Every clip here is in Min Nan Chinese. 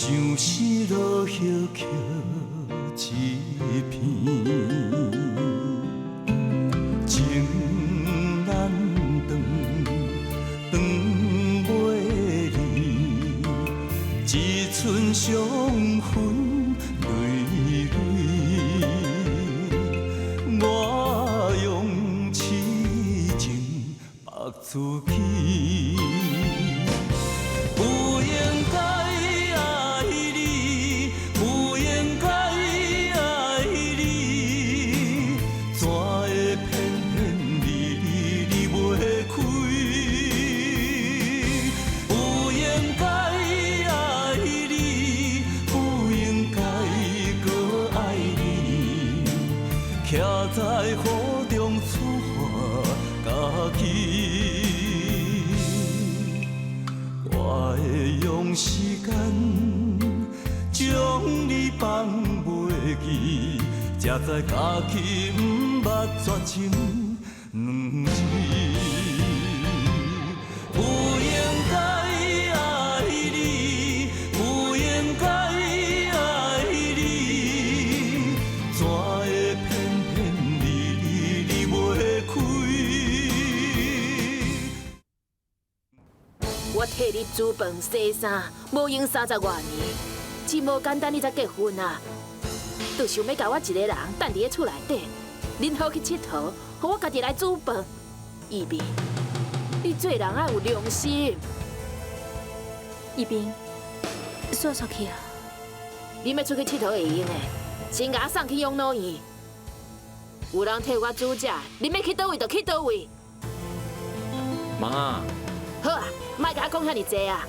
相思落叶捡一片，情难断，断袂离，一寸伤痕累累。我用痴情縛自己。不應該愛你，不應該愛你，怎會偏偏離離離袂開？不應該愛你，不應該閣愛你，徛在雨中處罰家己。我會用時間將你放袂記，才知家己毋捌絕情兩字。不應該愛你，不應該愛你，怎會偏偏離離離袂開？我替你煮飯、洗衫，無閒30外年，真無簡單，你才結婚啊？就想欲共我一个人等佇咧厝內底，恁好去𨑨迌，予我家己來煮飯。義斌，你做人愛有良心。義斌，煞出去啊！你欲出去𨑨迌會用的，先共我送去養老院。有人替我煮食，你欲去佗位就去佗位。媽，好啊，莫共我講遐爾濟啊！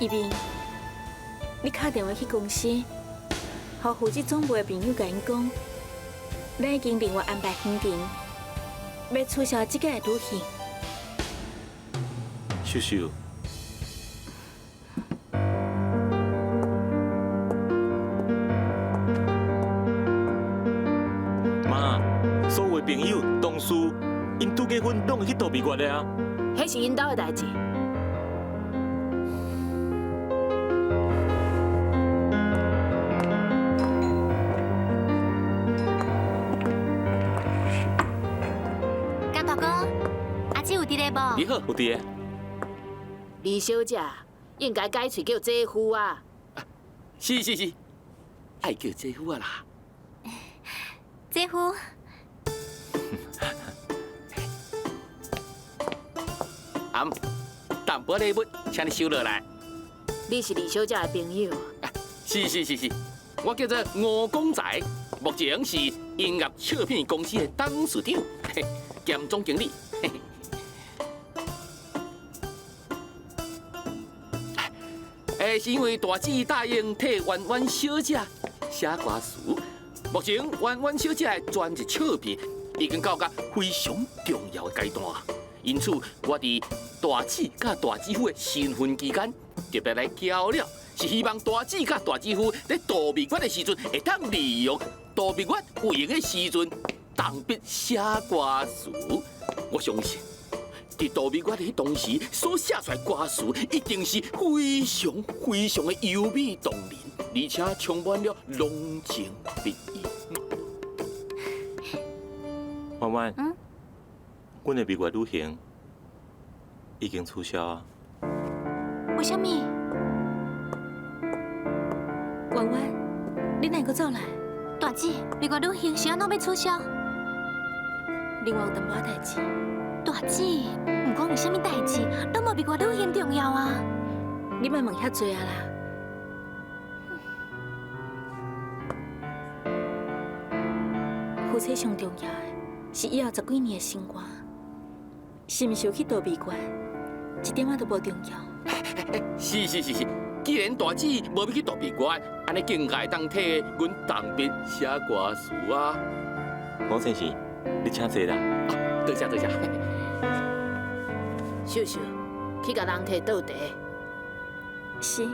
義斌，你敲電話去公司，予負責總部的朋友共𪜶講，咱已經另外安排行程，欲取消這個的旅行。秀秀，媽，所有的朋友、同事，𪜶拄結婚攏會去度蜜月的啊。彼是𪜶兜的代誌。江大哥，阿姊有佇咧無？你好，有佇的。李小姐應該改喙叫姐夫啊！是是是，愛叫姐夫啊啦。姐夫。阿姆，淡薄禮物，請你收落來。你是李小姐的朋友？是是是是，我叫做吳廣才，目前是音樂唱片公司的董事長兼總經理。是因為大姊答應替婉婉小姐寫歌詞，目前婉婉小姐的專輯唱片已經到達非常重要的階段，因此我佇大姊佮大姊夫的新婚期間特別來交流，是希望大姊佮大姊夫佇度蜜月的時陣，會當利用度蜜月有閒的時陣，動筆寫歌詞。我相信，佇度蜜月的彼當時所寫出來歌詞，一定是非常非常的優美動人，而且充滿了濃情蜜意。婉婉，阮的蜜月旅行已經取消啊。為啥物？婉婉，你哪會閣走來？大姊，蜜月旅行是按怎欲取消？另外有淡薄仔代誌。大姊，毋管有啥物代誌，攏無蜜月旅行重要啊！你莫問遐濟啊啦。夫妻上重要的是以後十幾年的生活，是毋是有去度蜜月，一點仔都無重要。是是是是，既然大姊無欲去度蜜月，按呢更加會當替阮動筆寫歌詞啊！黃先生，你請坐啦。多謝多謝。秀秀，去共人提倒茶。是。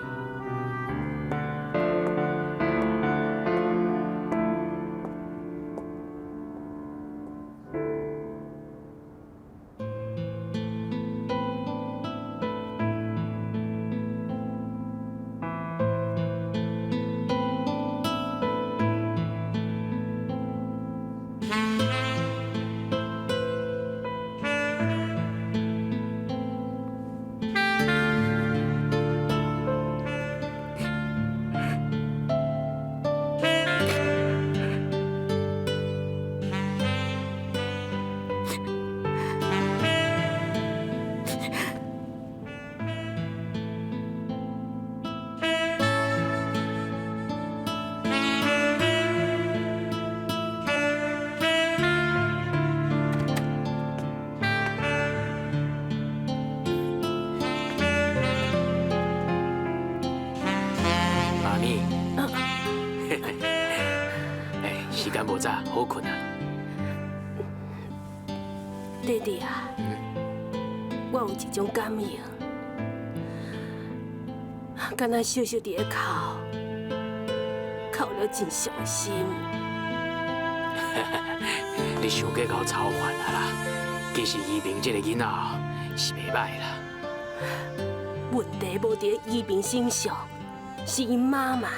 敢無早好睏啊？弟弟啊，我有一種感覺，敢若秀秀佇咧哭，哭了真傷心。你傷過𠢕操煩啊啦！其實依萍這個囡仔是袂䆀啦。問題無佇咧依萍身上，是𪜶媽媽。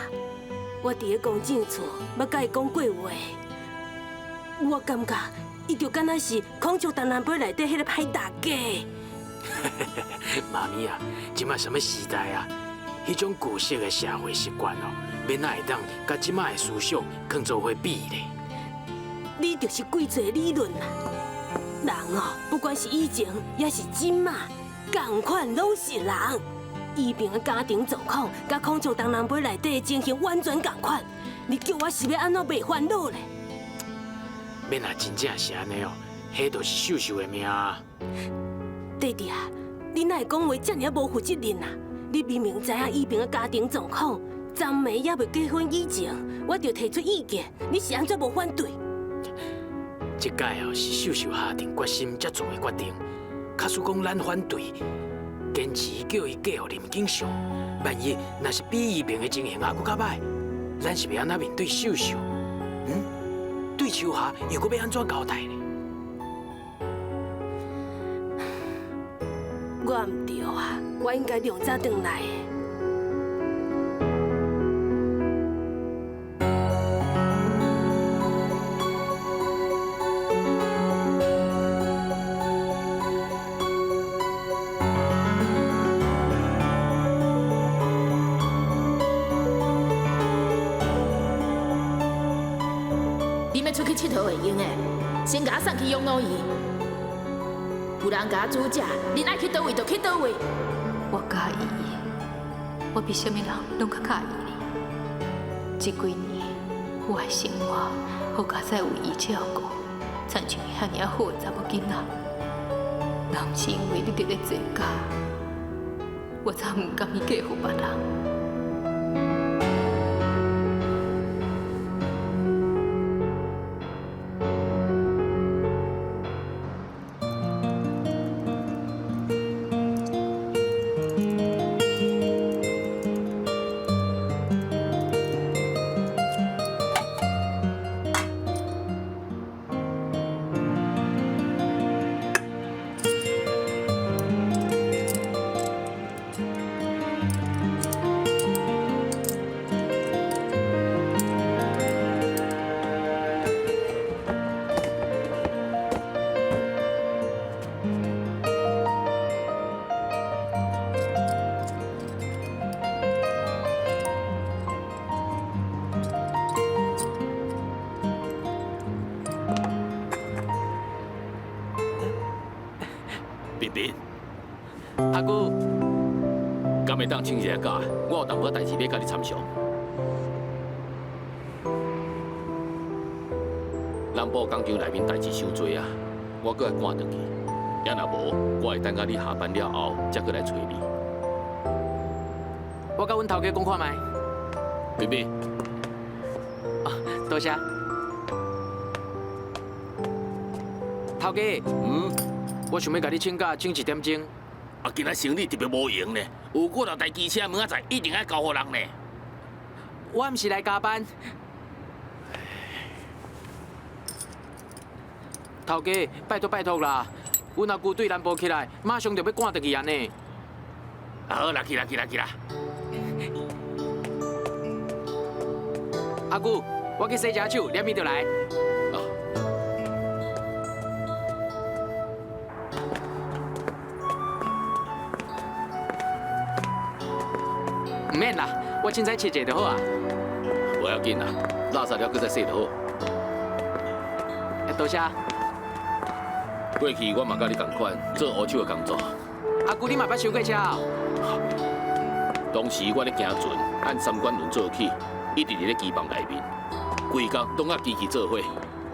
我佇咧公證處捌佮伊講過話，我感覺伊就敢若是孔雀東南飛內底彼個歹大家。媽咪啊，這馬啥物時代啊？彼種舊式的社會習慣哦，欲哪會當佮這馬的思想囥做伙比咧？你就是鬼做理論啦！人哦，不管是以前抑是這馬，仝款攏是人。依萍的家庭狀況，佮孔雀東南飛內底的情形完全仝款。你叫我是欲按怎袂煩惱咧？欲若真正是按呢哦，彼就是秀秀的命啊！弟弟啊，你哪會講話遮爾無負責任啊？你明明知影依萍的家庭狀況，昨暝猶未結婚以前，我就提出意見，你是按怎無反對？這擺哦是秀秀下定決心才做的決定，假使講咱反對，堅持叫伊嫁予林景祥，萬一若是比依萍的情形猶閣較䆀，咱是欲按怎面對秀秀？嗯？對秋霞又閣欲按怎交代呢？我毋對啊，我應該量早轉來的。你欲出去𨑨迌會用的，先共我送去養老院。有人共我煮食，恁愛去佗位就去佗位。我佮意伊，我比啥物人攏較佮意伊。這幾年我的生活好佳哉有伊照顧，親像遐爾仔好的查某囡仔。若毋是因為你佇咧坐監，我才毋甘伊嫁予別人。彬彬，阿姑，敢會當請一下假？我有淡薄仔代誌欲佮你參詳。南部工廠內面代誌傷濟啊，我閣愛趕轉去。也若無，我會等到你下班了後，才閣來揣你。我佮阮頭家講看覓。彬彬，啊，多謝。頭家，我想欲共你請假，請一點鐘。啊，今仔生理特別無閒呢，有幾若台機車明仔載一定愛交予人呢。我毋是來加班。頭家，拜託拜託啦！阮阿舅對南部起來，馬上就欲趕轉去啊呢。好啦，去啦去啦去啦。阿舅，我去洗一下手，連面就來。毋免啦，我凊彩切一下就好啊。無要緊啦，垃圾了閣再洗就好。多謝。過去我嘛佮你仝款，做烏手的工作。阿舅，你嘛捌修過車哦？當時我咧行船，按三管輪做起，一直佇咧機房內面，規工攏佮機器做伙。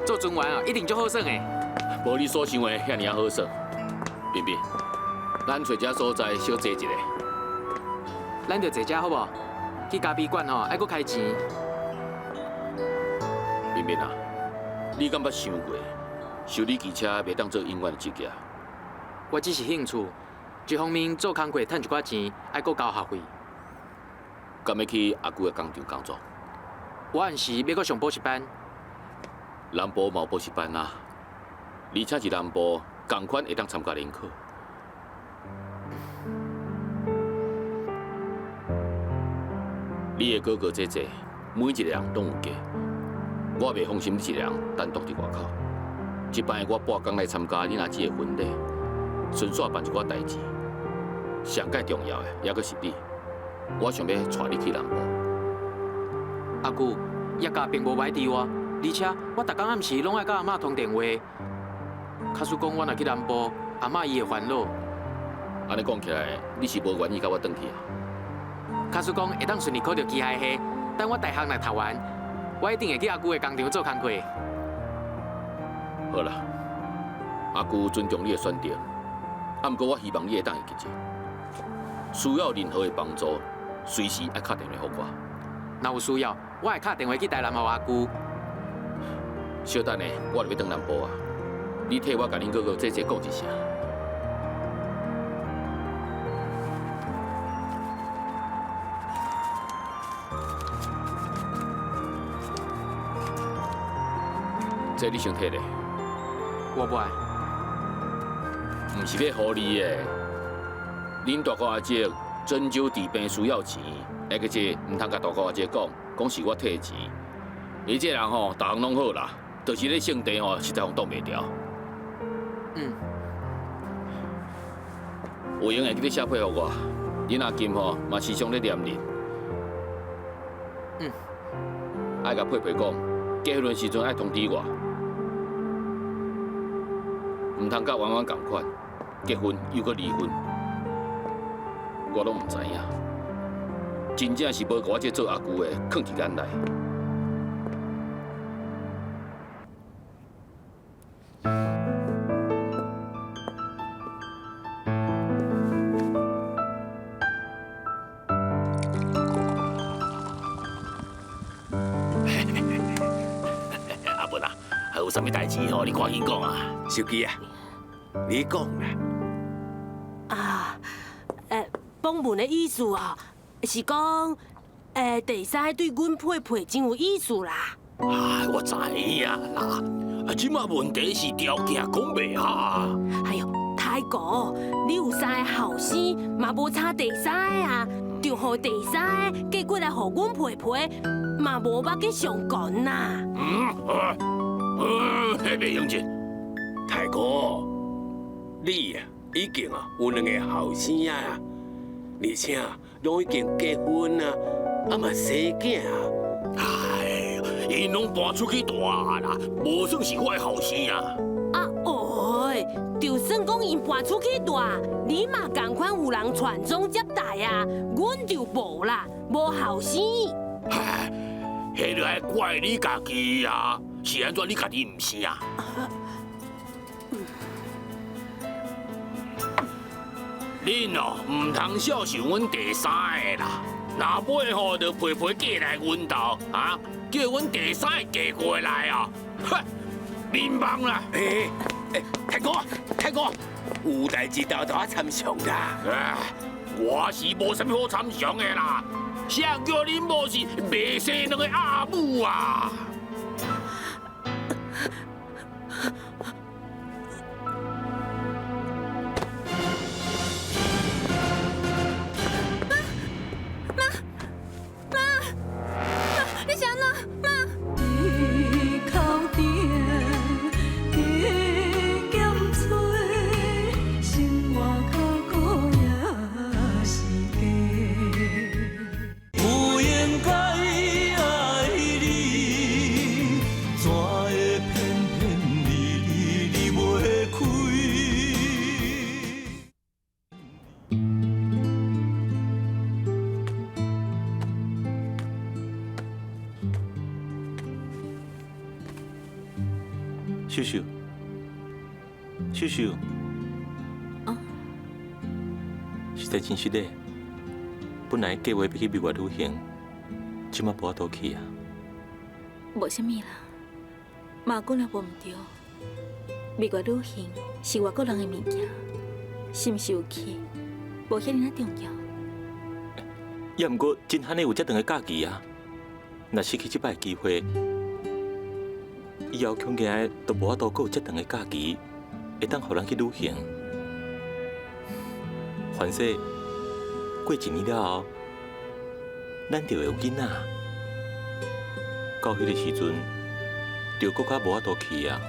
做船員哦，一定足好耍的。無你所想的遐爾仔好耍。彬彬，咱揣一个所在小坐一下。咱就坐遮好無？去咖啡館吼，愛閣開錢。彬彬啊，你敢捌想過，修理機車袂當做永遠的職業？我只是興趣，一方面做工課趁一寡錢，愛閣交學費。敢欲去阿舅的工廠工作？我按時欲閣上補習班。南部嘛有補習班啊，而且是南部仝款會當參加聯考。你的哥哥姐姐，每一个人攏有家，我袂放心你一个人單獨佇外口。這擺我半工來參加恁阿姊的婚禮，順紲辦一寡代誌。上蓋重要的，猶閣是你，我想欲帶你去南部。阿舅，業界並無䆀治我，而且我逐工暗時攏愛佮阿嬤通電話。假使講我若去南部，阿嬤伊會煩惱。按呢講起來，你是無願意佮我轉去啊？假使講會當順利考著機械系，等我大學若讀完，我一定會去阿舅的工廠做工課。好啦，阿舅尊重你的選擇，啊，毋過我希望你會當會記住，需要任何的幫助，隨時愛敲電話予我。若有需要，我會敲電話去台南予阿舅。小等下，我就欲轉南部啊，你替我共恁哥哥姐姐講一聲。這你先提咧。我無愛。毋是欲予你的，恁大哥阿姐針灸治病需要錢，會記這毋通共大哥阿姐講，講是我退錢。伊這人吼，逐項攏好啦，就是咧性地吼，實在予擋袂牢。嗯。有閒會記得寫批予我，恁阿金吼嘛時常咧念恁。嗯。愛共佩佩講，結婚時陣愛通知我。毋通佮婉婉仝款，結婚又閣離婚，我攏毋知影。真正是無共我這做阿舅的囥佇眼內。阿文啊，還有啥物代誌吼？你趕緊講啊！小基啊，你講啦。啊，榜文的意思哦，是講，第三對阮佩佩真有意思啦。哎，我知影啦，啊，這馬問題是條件講袂合。哎喲，泰哥，你有三個後生，嘛無差第三个啊，就予第三个嫁過來予阮佩佩，嘛無捌去上懸啦。嗯，彼袂用緊。泰哥，你啊已經啊有兩个後生啊，而且攏已經結婚啊，啊嘛生囝啊。哎，𪜶攏搬出去住啦，無算是我的後生啊。啊哦，就算講𪜶搬出去住，你嘛仝款有人傳宗接代啊，阮就無啦，無後生。唉，彼就愛怪你家己啊，是按怎你家己毋生啊？恁哦，毋通小想阮第三个啦，若尾吼就佩佩嫁來阮兜，啊，叫阮第三个嫁過來哦，哼，面懵啦！欸欸，泰哥，泰哥，有代誌沓沓仔參詳啦。我是無啥物好參詳的啦，誰叫恁某是袂生兩个阿母啊？秀秀，秀秀，啊，實在真失禮。本來計劃欲去蜜月旅行，這馬無法度去啊。無啥物啦，妈讲了无毋对，蜜月旅行是外國人的物件，是毋是有去，無遐爾仔重要。也毋過真罕的有遮長的假期啊！若失去這擺機會，以後恐驚都無法度閣有遮長的假期，會當予咱去旅行。反正過一年了後，咱就會有囡仔。到彼个時陣，就閣較無法度去啊。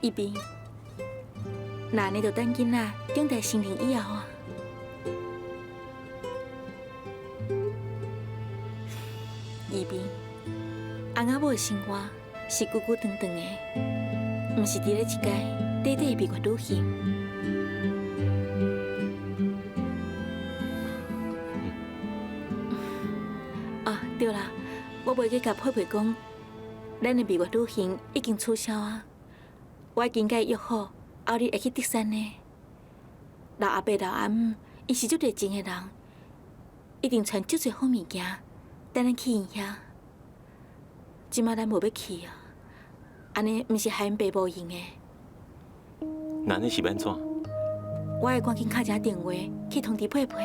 一斌，那按呢就等囡仔長大成人以後啊。宜賓，翁仔某的生活是久久長長的，毋是伫咧一屆短短的蜜月旅行。啊，對啦，我袂記共佩佩講，咱的蜜月旅行已經取消啊。我已經共伊約好，後日會去竹山呢。老阿伯、老阿姆，伊是足熱情的人，一定傳足濟好物件，等咱去𪜶遐。這馬咱無欲去啊，按呢毋是害𪜶白無閒的。那按呢是欲按怎？我會趕緊敲一下電話去通知佩佩。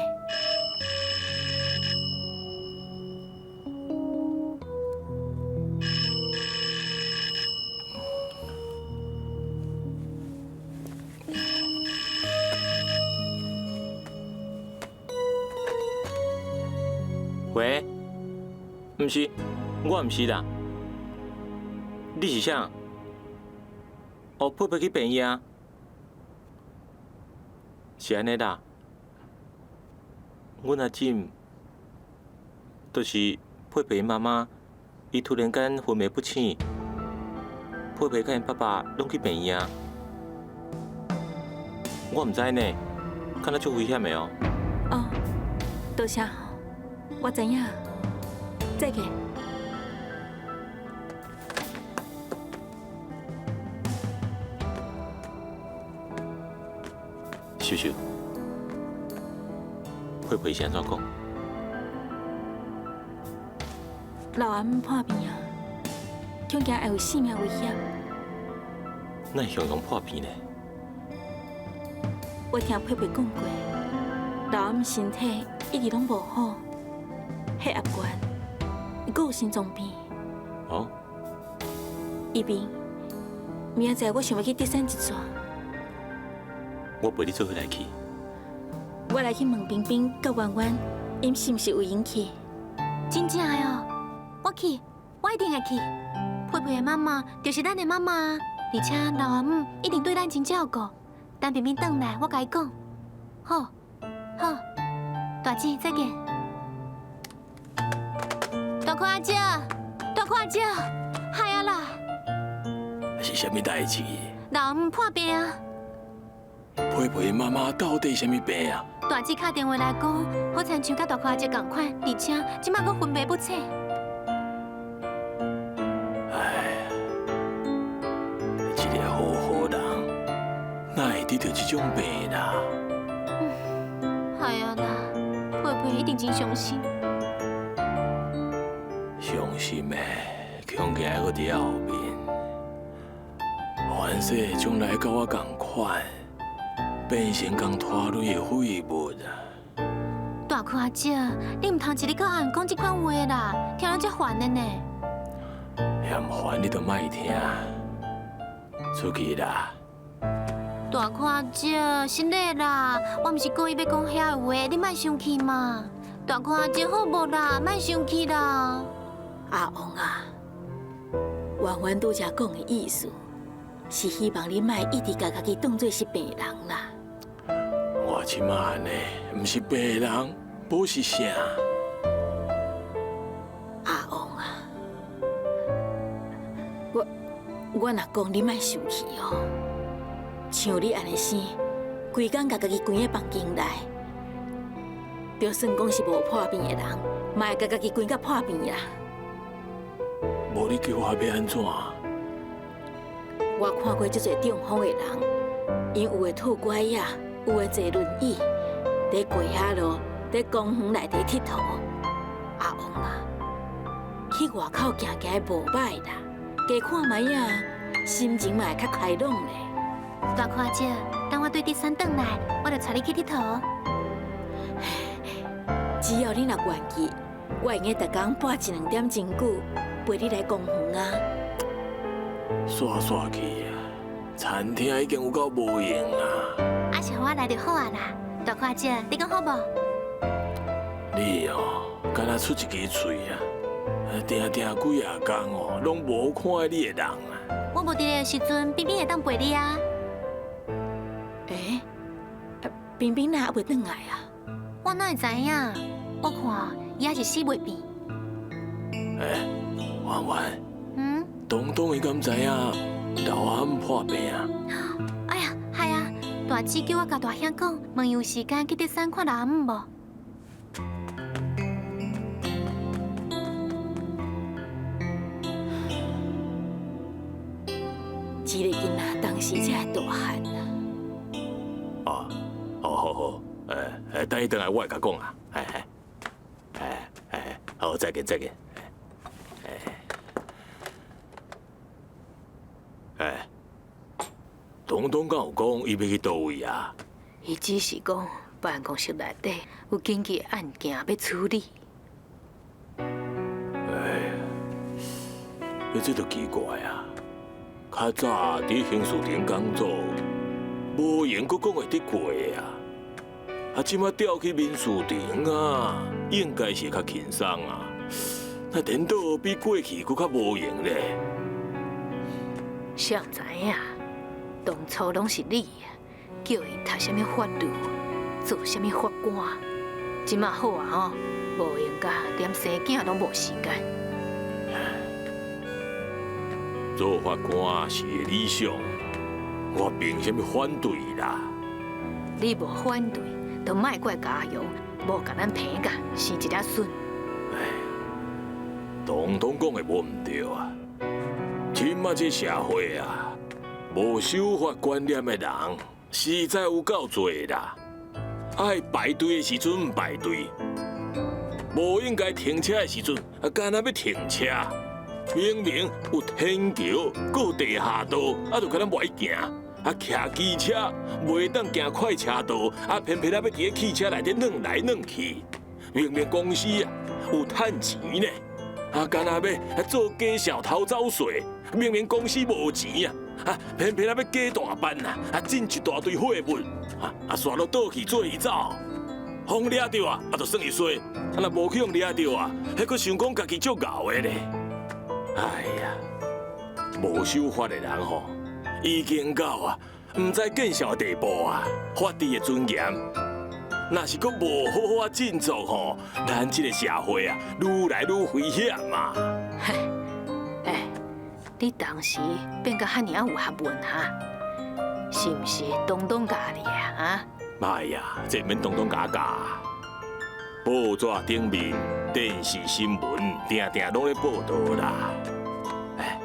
喂，毋是，我毋是啦。你是啥？哦，佩佩去病院。是按呢啦。阮阿姊，就是佩佩𪜶媽媽，伊突然間昏迷不醒，佩佩佮𪜶爸爸攏去病院。我毋知呢，敢若足危險的哦。哦，多謝。我知影，再見。秀秀，佩佩是按怎講？老阿姆破病啊，恐驚會有性命危險。哪會雄雄破病呢？我聽佩佩講過，老阿姆身體一直攏無好。血壓懸，閣有心臟病。哦。宜賓，明仔載我想欲去竹山一轉。我陪你做伙來去。我來去問冰冰佮圓圓，𪜶是毋是有閒去？真正的哦，我去，我一定會去。佩佩的媽媽就是咱的媽媽，而且老阿姆一定對咱真照顧。等冰冰轉來，我共伊講。好，好，大姊再見。大哥阿姐，大哥阿姐，害啊啦！是啥物代誌？老阿姆破病啊！佩佩媽媽到底啥物病啊？大姊敲電話來講，好親像佮大哥阿姐仝款，而且這馬閣昏迷不醒。哎，一個好好人，哪會得著這種病啦？害啊啦，佩佩一定真傷心。傷心的，恐驚閣佇後面。反正將來佮我仝款，變成共拖累的廢物啊！大哥阿姐，你毋通一日到暗講這款話啦，聽了足煩的呢。嫌煩你就莫聽，出去啦！大哥阿姐，實咧啦，我毋是故意欲講遐个話，你莫生氣嘛。大哥阿姐好無啦，莫生氣啦。阿王啊，圓圓拄才講的意思，是希望你莫一直共家己當做是病人啦。我這馬按呢，毋是病人，無是啥？阿王啊，我若講你莫生氣哦。像你按呢生，規工共家己關佇房間內，就算講是無破病的人，嘛會共家己關甲破病啦。無你叫我欲按怎？我看過足濟中風的人，𪜶有的拄拐仔，有的坐輪椅，佇過遐路，佇公園內底𨑨迌。阿王啊，去外口行行無䆀啦，加看覓仔，心情嘛會較開朗咧。大看姐，等我對德山轉來，我就帶你去𨑨迌。只要你若願意，我會用得逐工撥一兩點鐘久，陪你來公園啊。煞煞去啊！餐廳已經有夠無閒啊！啊，是予我來就好啊啦。大看姐，你講好無？你哦，敢若出一支喙啊！定定幾仔工哦，攏無看你的人啊！我無佇咧的時陣，冰冰會當陪你啊。欸，冰冰哪猶未轉來啊？我哪會知影？我看伊猶是死袂變。欸，婉婉。嗯？東東伊敢知影老阿姆破病啊？哎呀，係啊！大姊叫我共大兄講，問伊有時間去德山看老阿姆無？這个囡仔當時才會大漢啊！哦，好好好，等伊轉來我會共講啊。好，再見再見。欸，東東敢有講伊欲去佗位啊？伊只是講辦公室內底有緊急案件欲處理。哎，這就奇怪啊！較早佇刑事庭工作，無閒閣講會得過啊！啊，這馬調去民事庭啊，應該是較輕鬆啊。那顛倒比過去閣較無閒咧。誰毋知影？當初攏是你啊，叫伊讀啥物法律，做啥物法官。這馬好啊吼，無閒甲連生囝攏無時間。做法官是伊的理想，我憑啥物反對啦？你無反對，就莫怪家雄無共咱捧甲生一粒孫。哎，東東講的無毋對啊！這馬這社會啊，無守法觀念的人實在有夠濟啦。愛排隊的時陣毋排隊，無應該停車的時陣，啊，敢若欲停車。明明有天橋，閣有地下道，啊，就敢若無愛行。啊，騎機車袂當行快車道，啊，偏偏啊欲佇咧汽車內底轉來轉去。明明公司啊有趁錢呢，啊，敢若欲做假小偷走稅。明明公司無錢啊，啊，偏偏啊欲假大班啊，啊，進一大堆貨物，啊，啊，煞攏倒去做伊走。予掠著啊，啊，就算伊衰；啊，若無去予掠著啊，彼閣想講家己足𠢕的咧。哎呀，無守法的人吼，已經到啊，毋知見笑的地步啊！法治的尊嚴，若是閣無好好啊振作吼，咱這個社會啊，愈來愈危險啊！欸，你當時變甲遐爾仔有學問哈？是毋是東東教你的啊？哎呀，這毋免東東共我教。報紙頂面、電視新聞，定定攏咧報導啦。哎，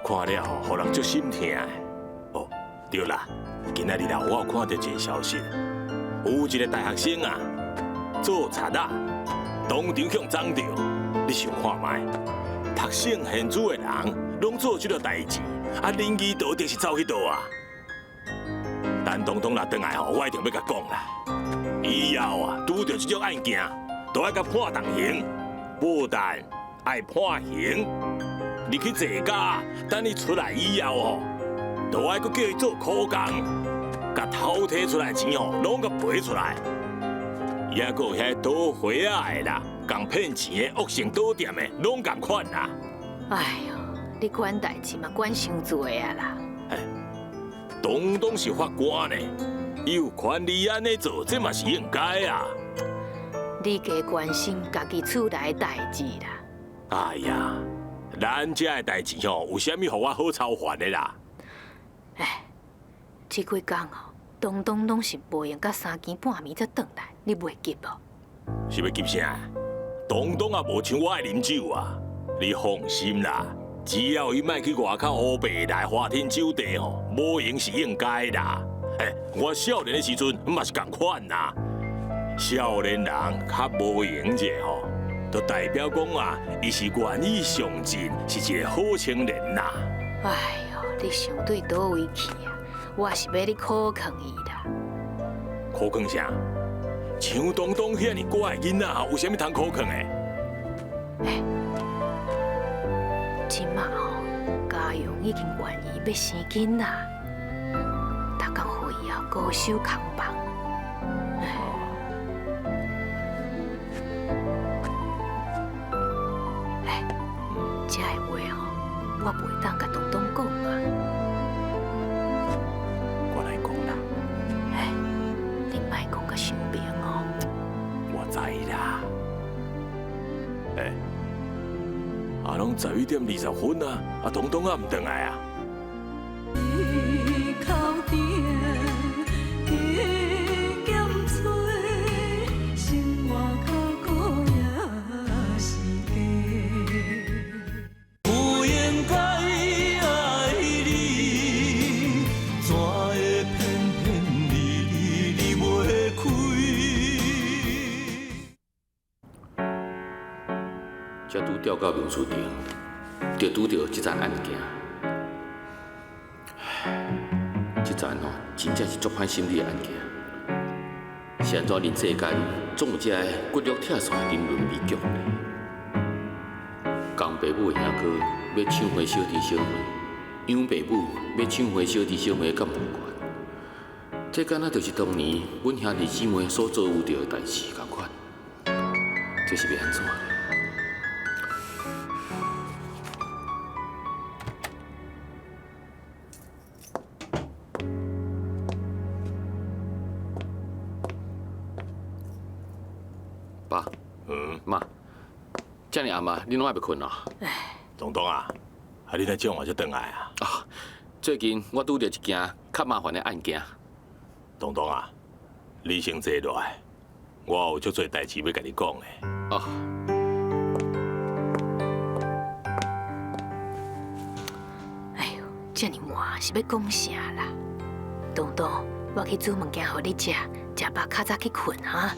看了吼，予人足心疼的。哦，對啦，今仔日啦，我有看著一个消息，有一个大學生啊，做賊仔，當場予摠著。你想看覓？讀聖賢書的人，攏做這個代誌，啊，仁義道德是走去佗啊？等東東若轉來吼，我一定欲共講啦。以後啊，拄著這種案件，都愛共判重刑，不但愛判刑，入去坐監，等伊出來以後吼，都愛閣叫伊做苦工，共偷提出來的錢吼，攏共賠出來。抑閣有遐賭花仔的啦，共騙錢的惡性賭店的，攏仝款啦。哎喲，你管代誌嘛管傷濟啊啦！哎，東東是法官呢，有權利按呢做，這嘛是應該啊。你加關心家己厝內的代誌啦。哎呀，咱遮的代誌吼，有啥物予我好操煩的啦？哎，這幾工哦，東東攏是無閒到三更半暝才轉來，你袂急無？是欲急啥？東東也無像我愛啉酒啊，你放心啦，只要伊莫去外口烏白來花天酒地吼，無閒是應該啦。欸，我少年的時陣嘛是仝款啦。少年人較無閒者吼，就代表讲啊，伊是愿意上进，是一个好青年啦。哎哟，你想对佗位去啊？我是欲你苦劝伊啦。苦劝啥？像东东遐尔乖的囡仔，有啥物通苦劝的？哎，这马吼，嘉阳已经愿意欲生囡仔，逐工予伊啊高守空房。哎，这个话吼，我袂当共东东讲啊。我来讲啦。哎，你莫讲甲伤明哦。我知啦。哎，啊，拢11点20分啊，啊，东东犹毋转来啊？不應該愛你，怎會偏偏你離袂開？才拄調到民事庭，就拄著這層案件。這層吼，真正是足歹審理的案件。是按怎人世間總有這个骨肉拆散的人倫悲劇呢？江爸母的兄哥欲搶回小弟小妹，養爸母欲搶回小弟小妹，敢無關？這敢若就是當年阮兄弟姊妹所遭遇著的代誌仝款。這是欲按怎呢？爸，媽，遮爾暗啊，恁攏還袂睏啊？東東啊，啊你哪這晚才轉來啊？啊，最近我拄著一件較麻煩的案件。東東啊，你先坐落來，我有足濟代誌欲共你講的。哦。哎喲，遮爾晚是欲講啥啦？東東，我去煮物件予你食，食飽較早去睏哈。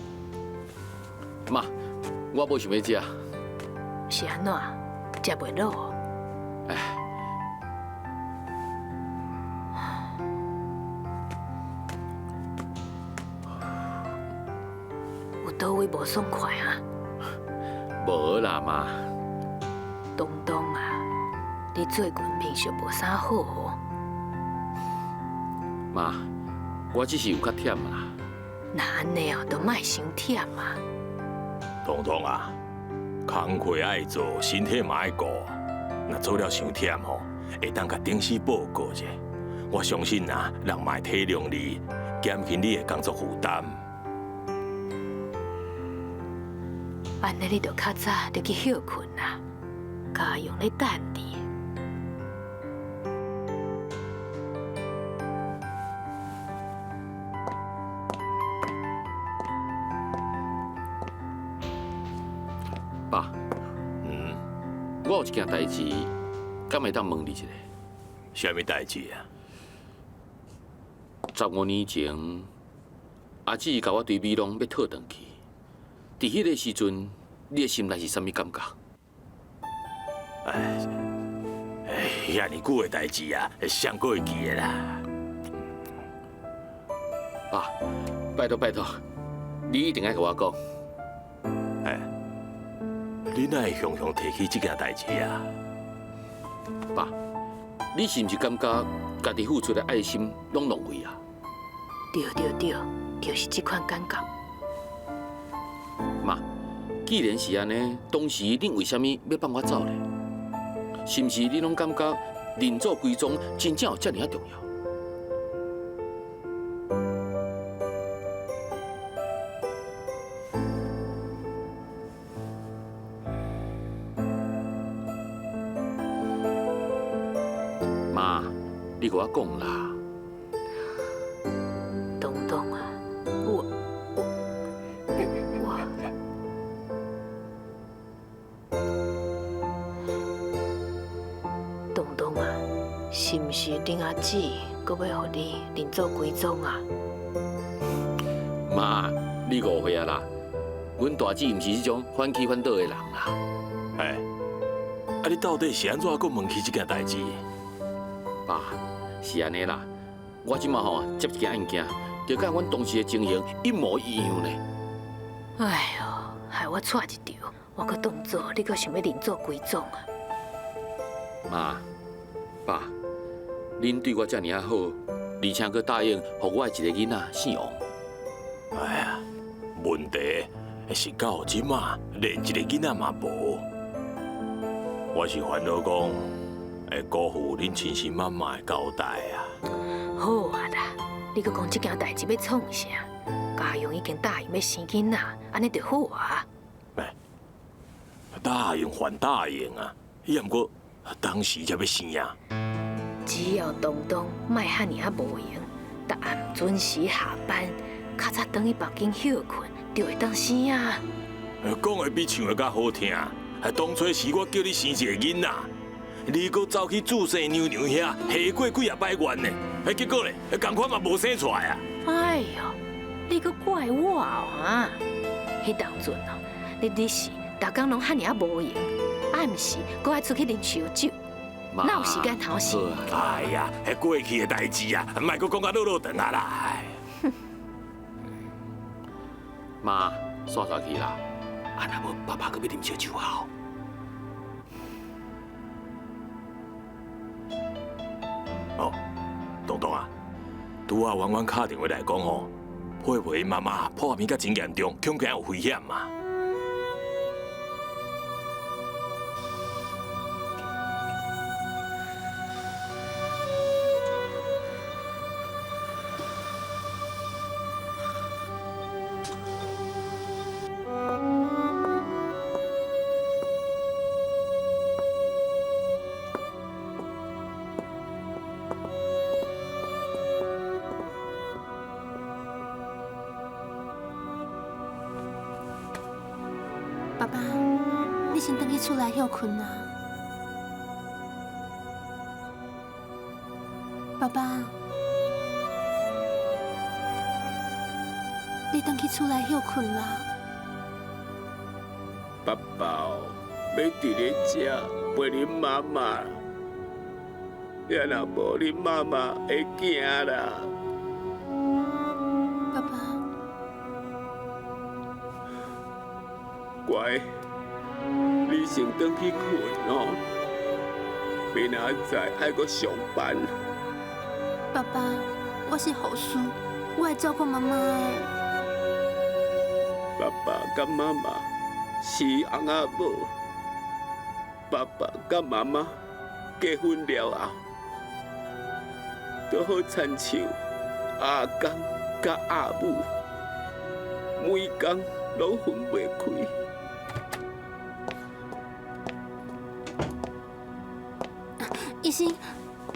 媽，我無想欲食。是按怎？食袂落？哎。有佗位無爽快啊？無啦，媽。東東啊，你最近面色無啥好哦。媽，我只是有較忝啦。若按呢哦，就莫傷忝啊。東東啊，工課愛做，身體嘛愛顧。若做了傷忝吼，會當共頂司報告者。我相信啊，人嘛會體諒你，減輕你的工作負擔。按呢，你就較早就去歇睏啦，家用咧等你。爸，我有一件代誌，敢會當問你一下？啥物代誌啊？15年前，阿姊共我對美濃欲討轉去，佇彼个時陣，你的心內是啥物感覺？哎，遐爾久的代誌啊，誰閣會記得啦？爸，拜託拜託，你一定愛共我講。哎，你哪會雄雄提起這件代誌啊？爸，你是毋是感覺家己付出的愛心攏浪費啊？對對對，就是這款感覺。媽，既然是按呢，當時恁為啥物欲放我走呢？是毋是恁攏感覺認祖歸宗真正有遮爾仔重要？媽，你共我講啦。東東啊，我，東東啊，是毋是恁阿姊閣欲予你認祖歸宗啊？媽，你誤會啊啦！阮大姊毋是彼种反起反倒的人啦。哎，啊你到底是按怎阁问起这件代志？爸，是按呢啦，我这马吼接一件案件，就佮阮当时的情形一模一样呢。哎哟，害我掣一场，我阁当作你阁想欲另组归宗啊？妈，爸，恁对我遮尔仔好，而且阁答应予我的一个囡仔姓王。哎呀，问题是到这马连一个囡仔嘛无。我是烦恼讲会辜负恁亲生妈妈的交代啊。好啊啦，你阁讲这件代志欲创啥？家用已经答应欲生囡仔，按呢就好啊。哎，答应还答应啊，也毋过当时才欲生啊。只要东东莫遐尔仔无闲，逐暗准时下班，较早转去房间歇睏，就会当生啊。讲的比唱的较好听。当初是我叫你生一个囡仔，你阁走去注生娘娘遐下过几仔摆愿呢？结果咧，仝款嘛无生出来啊！哎哟，你阁怪我啊？彼当阵哦，你你是逐工拢遐尔仔无闲，暗时阁爱出去啉烧酒，哪有时间通生？哎呀，彼过去的代志啊，莫阁讲甲落落长啊啦！妈，煞煞去啦！啊，若无爸爸阁欲啉烧酒啊？哦，东东啊，拄仔婉婉敲电话来讲吼，佩佩妈妈破病甲真严重，恐惊有危险嘛。爸爸，你先转去厝内歇睏啊。爸爸，你转去厝内歇睏啦。爸爸欲伫咧遮陪恁妈妈，也若无恁妈妈会惊啦。爸爸。乖，你先转去睏哦，明仔载爱阁上班。爸爸，我是护士，我会照顾妈妈的。爸爸佮妈妈是翁仔某，爸爸佮妈妈结婚了后，就好亲像阿公佮阿母，每工拢分袂开。医生，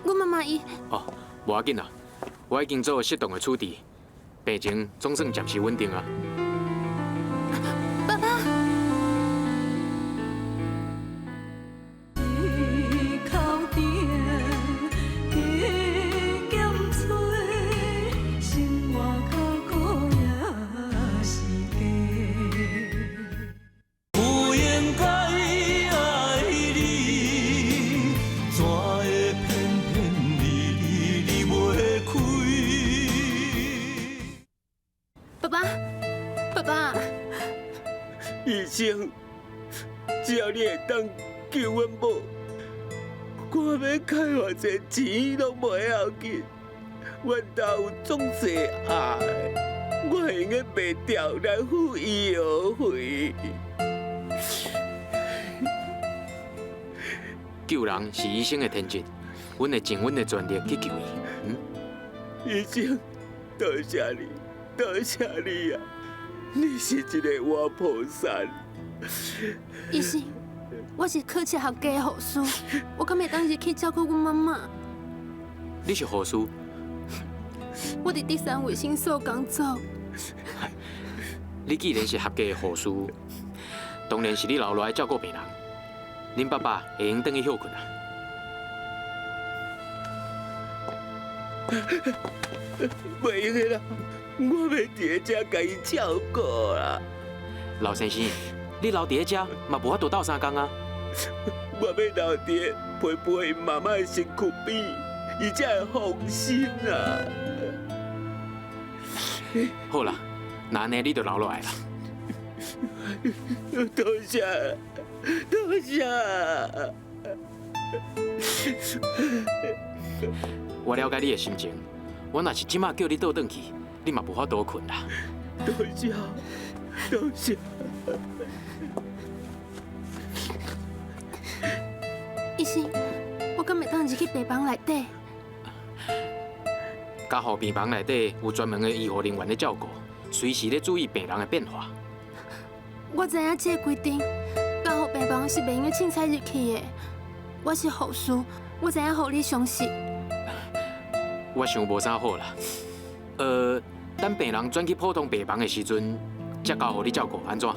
阮妈妈伊……哦，无要紧啦，我已经做适当的处置，病情总算暂时稳定啊。爸爸。医生，只要你会当救阮某，我欲开偌济钱拢无要紧。阮兜有足济爱，我会用得卖掉来付医药费。救人是医生的天职，阮会尽阮的全力去救伊。嗯，医生，多谢你，多谢你啊！你是一个活菩萨。医生，我是考试合格的护士，我敢会当入去照顾阮妈妈？你是护士？我伫第三卫生所工作。你既然是合格的护士，当然是你留落来照顾病人。恁爸爸会用转去歇睏啊。袂用的啦，我欲伫咧遮共伊照顾啦。老先生，你留佇咧遮嘛無法度鬥相共啊。我欲留佇皮皮𪜶媽媽的身軀邊，伊才會放心啊。好啦，那按呢你就留落來啦。多謝，多謝。我了解你的心情，我若是這馬叫你倒轉去，你嘛無法度睏啦。多謝，多謝。醫生，我敢會當入去病房內底？加護病房內底有專門的醫護人員咧照顧，隨時咧注意病人的變化。我知影這個規定，加護病房是袂用凊彩入去的。我是護士，我知影予你傷心。我想無啥好啦。等病人轉去普通病房的時陣，才交予你照顧，按怎？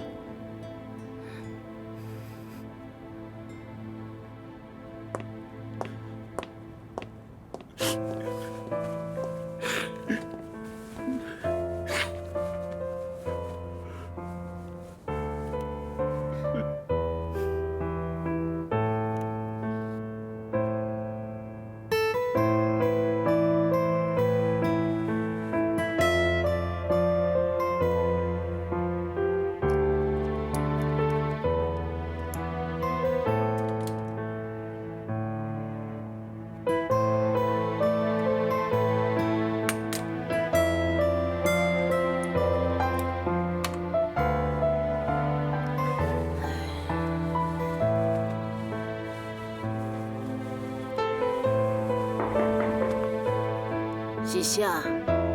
是啥？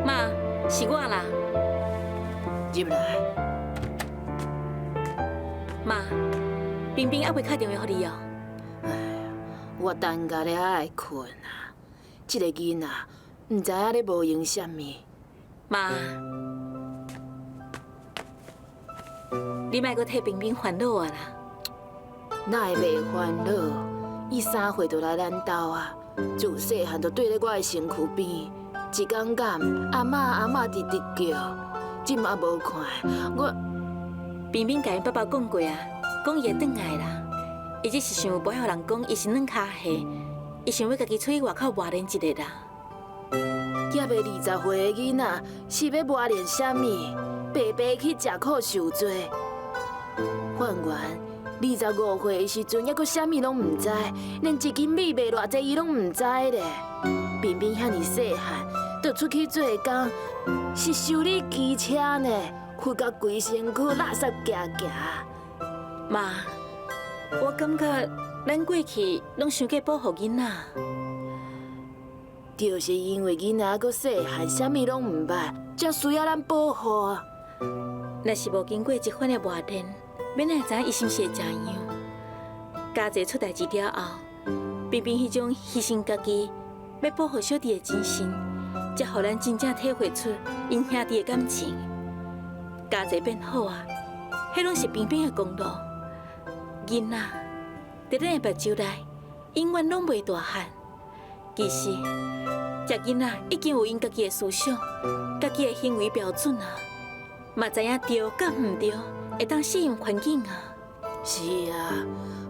媽，是我啦。入來。媽，冰冰猶未敲電話予你哦。哎，我等甲了愛睏啊，這個囡仔毋知影咧無閒啥物。媽，你莫閣替冰冰煩惱啊啦。哪會袂煩惱？伊三歲就來咱兜啊，自細漢就綴咧我的身軀邊。一工敢阿嬤阿嬤直直叫，這馬無看我。冰冰共𪜶爸爸講過啊，講伊會轉來啦。伊只是想無愛予人講伊是軟跤蝦，伊想欲家己出去外口磨練一下啦。猶未20歲的囡仔，是欲磨練啥物？白白去食苦受罪。范元25歲的時陣，猶閣啥物攏毋知，連一斤米賣偌濟伊攏毋知咧。冰冰遐爾細漢，就出去做工，是修理機車呢，拂甲規身軀垃圾行行。媽，我感覺咱過去攏傷過保護囡仔，就是因為囡仔閣細漢，啥物攏毋捌，才需要咱保護啊。若是無經過一番的磨練，欲哪會知影伊是毋是會怎樣？家齊出代誌了後，冰冰彼種犧牲家己，欲保護小弟的精神，才予咱真正體會出𪜶兄弟的感情。家齊變好啊，彼攏是冰冰的功勞。囡仔佇咱的目睭內，永遠攏袂大漢。其實，這囡仔已經有𪜶家己的思想、家己的行為標準啊，嘛知影對佮毋對，會當適應環境啊。是啊，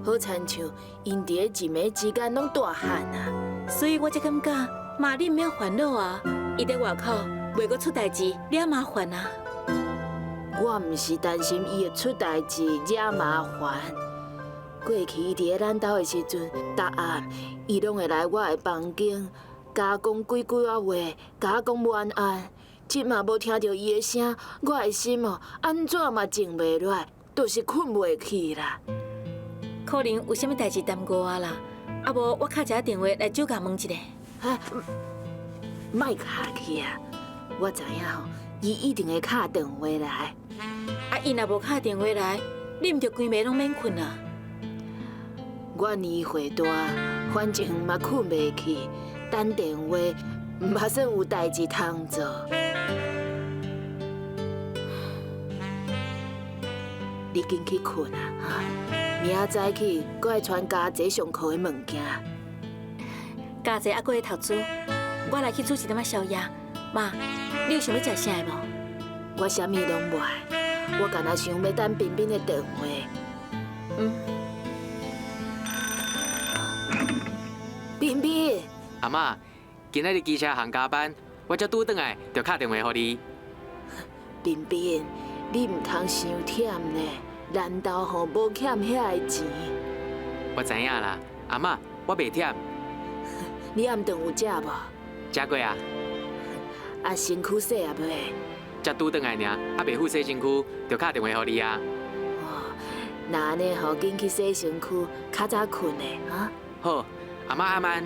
好親像𪜶佇咧一暝之間攏大漢啊。所以我才感覺，媽你毋免煩惱啊！伊佇外口袂閣出代誌，惹麻煩啊！我毋是擔心伊會出代誌惹麻煩。過去伊佇咧咱兜的時陣，逐暗伊攏會來我的房間，共我講幾句仔話，共我講晚安。這馬無聽著伊的聲，我的心哦，按怎嘛靜袂落來，就是睏袂去啦。可能有啥物代誌耽誤啊啦。啊無，我敲一下電話來酒駕問一下。啊，莫敲去啊！我知影吼，伊一定會敲電話來。啊，伊若無敲電話來，你毋就規暝攏免睏啊？我年歲大，反正嘛睏袂去，等電話嘛算有代誌通做。你緊去睏啊！哈，明仔早起，閣愛傳家齊上課的物件。家齊猶閣咧讀書，我來去煮一點仔宵夜。媽，你有想欲食啥的無？我啥物攏無愛，我敢若想欲等彬彬的电话。嗯。彬彬。阿嬤，今仔日机车行加班，我才拄转来，就敲电话予你。彬彬，你毋通伤忝呢，咱兜吼无欠遐个钱。我知影啦，阿嬤，我袂忝。你暗顿有食无？食过啊。啊，身躯洗啊未？才拄转来尔，犹未赴洗身躯，就敲电话予你啊。哦，那按呢吼，紧去洗身躯，较早睏的哈。好，阿嬤暗安。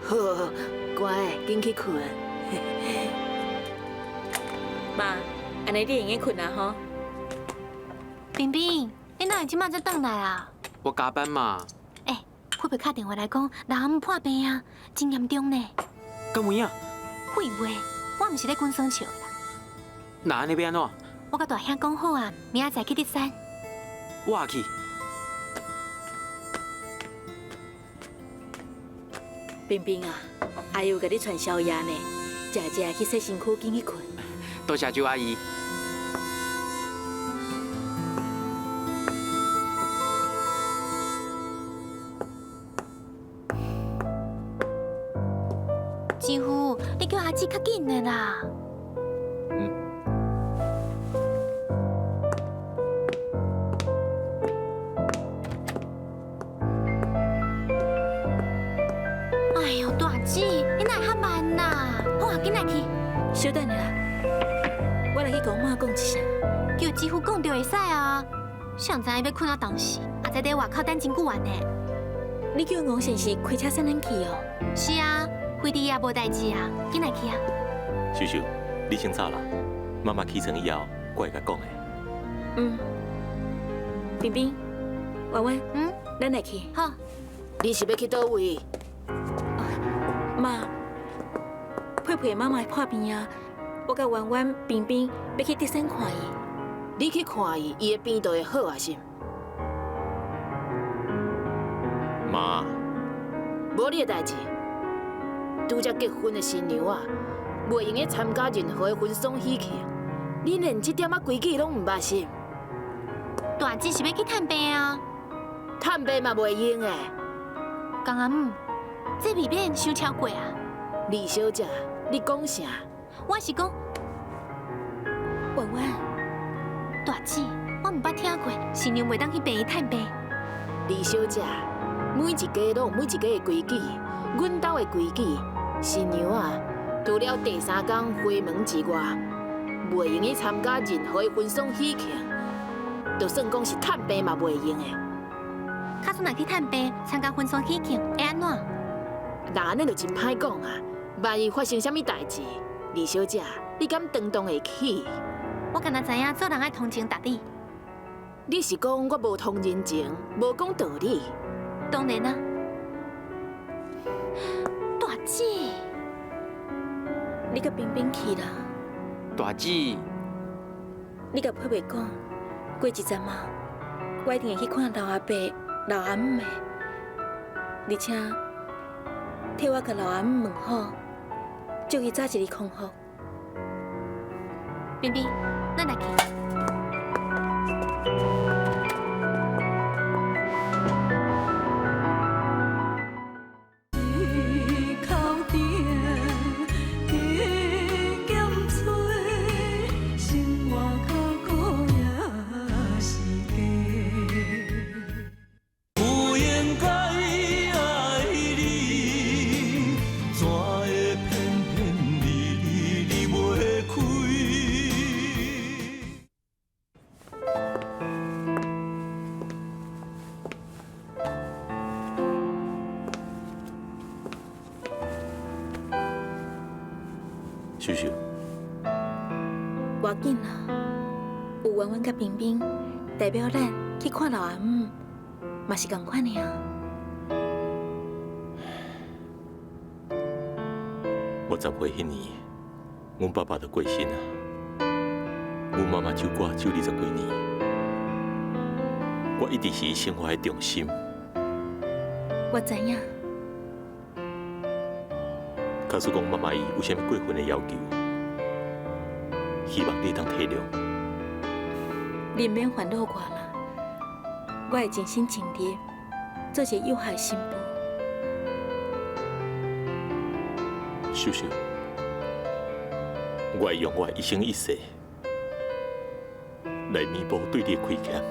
好，乖，紧去睏。妈，按呢你会用睏啊吼？彬彬，你哪会这马才转来啊？我加班嘛。欸，佩佩敲电话来讲，老阿姆破病啊，真严重呢。敢有影？废话，我毋是咧滚耍笑的啦。那按呢欲按怎？我佮大兄讲好啊，明仔载去德山。我也去。彬彬啊，阿姨有共你传宵夜呢，食食去洗身躯，紧去睏。多谢周阿姨。姊夫，你叫阿姊较紧的啦。嗯。哎呦，大姊，你哪会遐慢啦？好啊，紧来去。小等下啦，我来去共妈讲一声。叫姊夫讲就会使啊。谁知伊欲睏到当时，也在伫外口等真久啊呢。你叫王先生开车送咱去哦？是啊。飞机也无代志啊，紧来去啊！秀秀，你先走啦，妈妈起床以后，我会共讲的。嗯，彬彬，婉婉，咱来去。好。你是欲去佗位？妈，佩佩妈妈破病啊，我佮婉婉、彬彬欲去德山看伊。你去看伊，伊的病就会好啊是？妈。无你的代志。拄才结婚的新娘仔，袂用得参加任何的婚丧喜庆。你连这点仔规矩拢毋捌是？大姊是欲去探病啊？探病嘛袂用的。江阿姆，这未免伤超过啊！李小姐，你讲啥？我是讲，婉婉，大姊，我毋捌听过新娘袂当去病院探病。李小姐，每一家拢有每一家的规矩，阮兜的规矩。新娘仔，除了第三工回门之外，袂用去参加任何的婚丧喜庆，就算讲是探病嘛袂用的。假使若去探病，参加婚丧喜庆会按怎？那按呢就真歹讲啊！万一发生啥物代志，李小姐，你敢担当会起？我敢若知影做人爱通情达理。你是讲我无通人情，无讲道理？当然啊。大姊，你佮彬彬去啦。大姊，你共佩佩讲，过一阵仔，我一定会去看老阿伯、老阿姆的，而且替我共老阿姆问好，祝伊早一日康复。彬彬，咱来去。秀秀，无要紧啦，有婉婉佮彬彬代表咱去看老阿姆，嘛是仝款的啊。我10岁彼年，阮爸爸就过身啊。阮妈妈守寡守20几年，我一直是伊生活的重心。我知影。假使讲妈妈伊有啥物过分的要求，希望你会当体谅。你毋免烦恼我啦，我會盡心盡力做一個有孝的新婦。秀秀，我會用我一生一世來彌補對你的虧欠。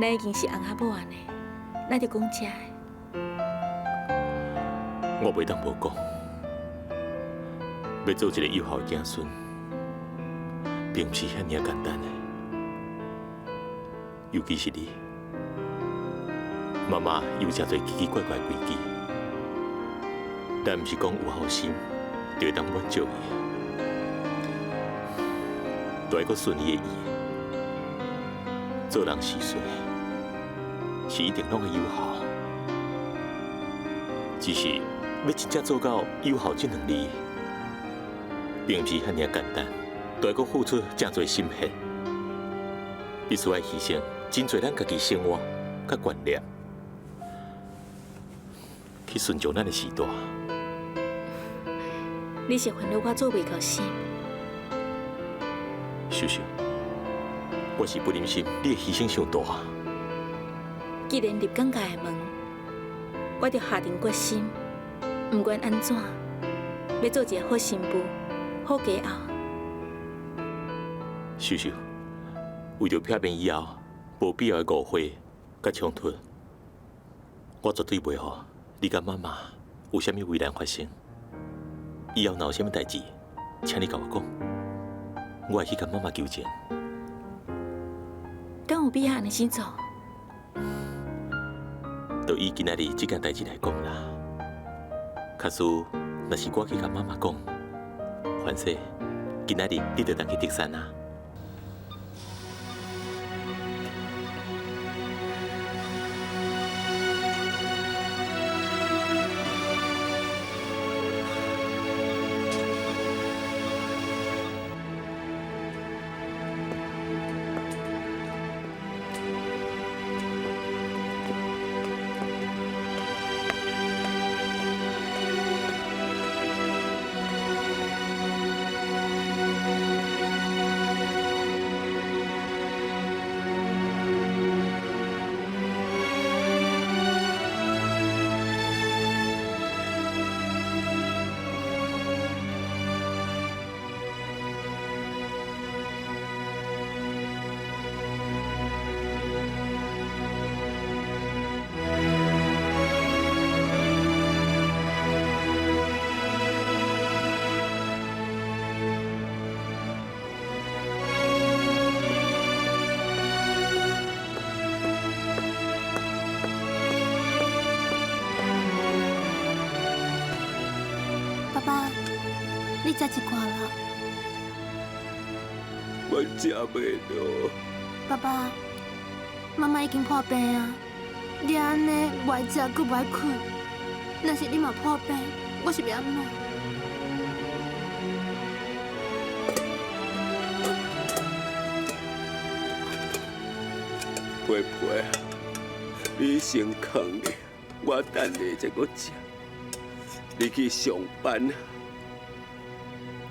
咱已經是翁仔某按呢，咱就講這的。我袂當無講，欲做一个有孝的子孫，並毋是遐爾仔簡單的。尤其是你，媽媽有誠濟奇奇怪怪的規矩，咱毋是講有孝心就會當滿足伊，都愛閣順伊的意。做人是歲，是一定攏會有孝，只是欲真正做到有孝這兩字，並毋是遐爾簡單，都愛閣付出誠濟心血，必須愛犧牲真濟咱家己生活佮觀念，去順從咱的時代。你是煩惱我做袂到心？秀秀，我是不忍心你的犧牲傷大。既然入尷尬的門，我就下定決心，毋管按怎，欲做一个好新婦、好家后。秀秀，為著避免以後無必要的誤會佮衝突，我絕對袂予你佮媽媽有啥物為難發生。以後若有啥物代誌，請你共我講，我會去共媽媽求情。敢有必要按呢生做？就以今仔日這件代誌來講啦，假使若是我去共媽媽講，反正今仔日你就當去竹山啊。爸爸，你食一寡啦。我食袂落。爸爸，媽媽已經破病啊！你按呢無愛食，閣無愛睏。若是你嘛破病，我是欲按怎？皮皮，你先囥咧，我等下再閣食。你去上班。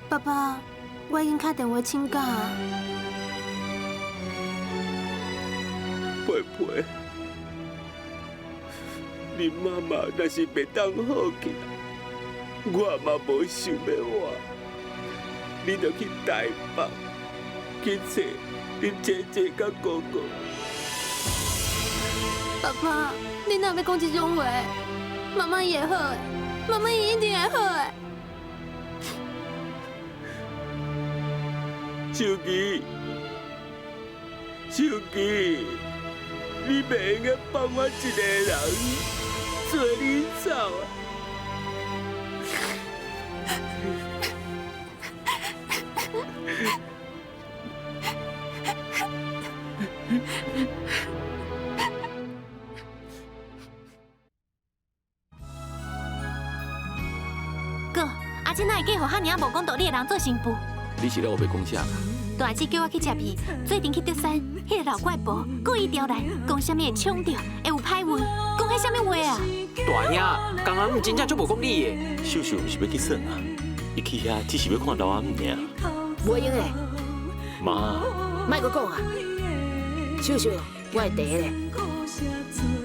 爸爸，我已經敲電話請假。皮皮，你媽媽若是袂當好起來，我嘛無想欲活。你著去台北去揣恁姐姐佮哥哥。爸爸，你哪欲講這種話？媽媽伊會好的，媽媽伊一定會好的。秀琪，秀琪，你袂用得放我一个人做你走啊！哥，阿姊哪會嫁予遐爾仔無講道理的人做新婦？你是咧烏白講啥？大姊叫我去接伊，做陣去竹山，彼个老怪婆故意刁難，講啥物會搶著，會有歹運，講彼啥物話啊？大兄，剛剛真正足無講理的。秀秀毋是欲去耍啊，伊去遐只是欲看老阿姆爾。袂用的。媽，莫閣講啊！秀秀，我的茶咧。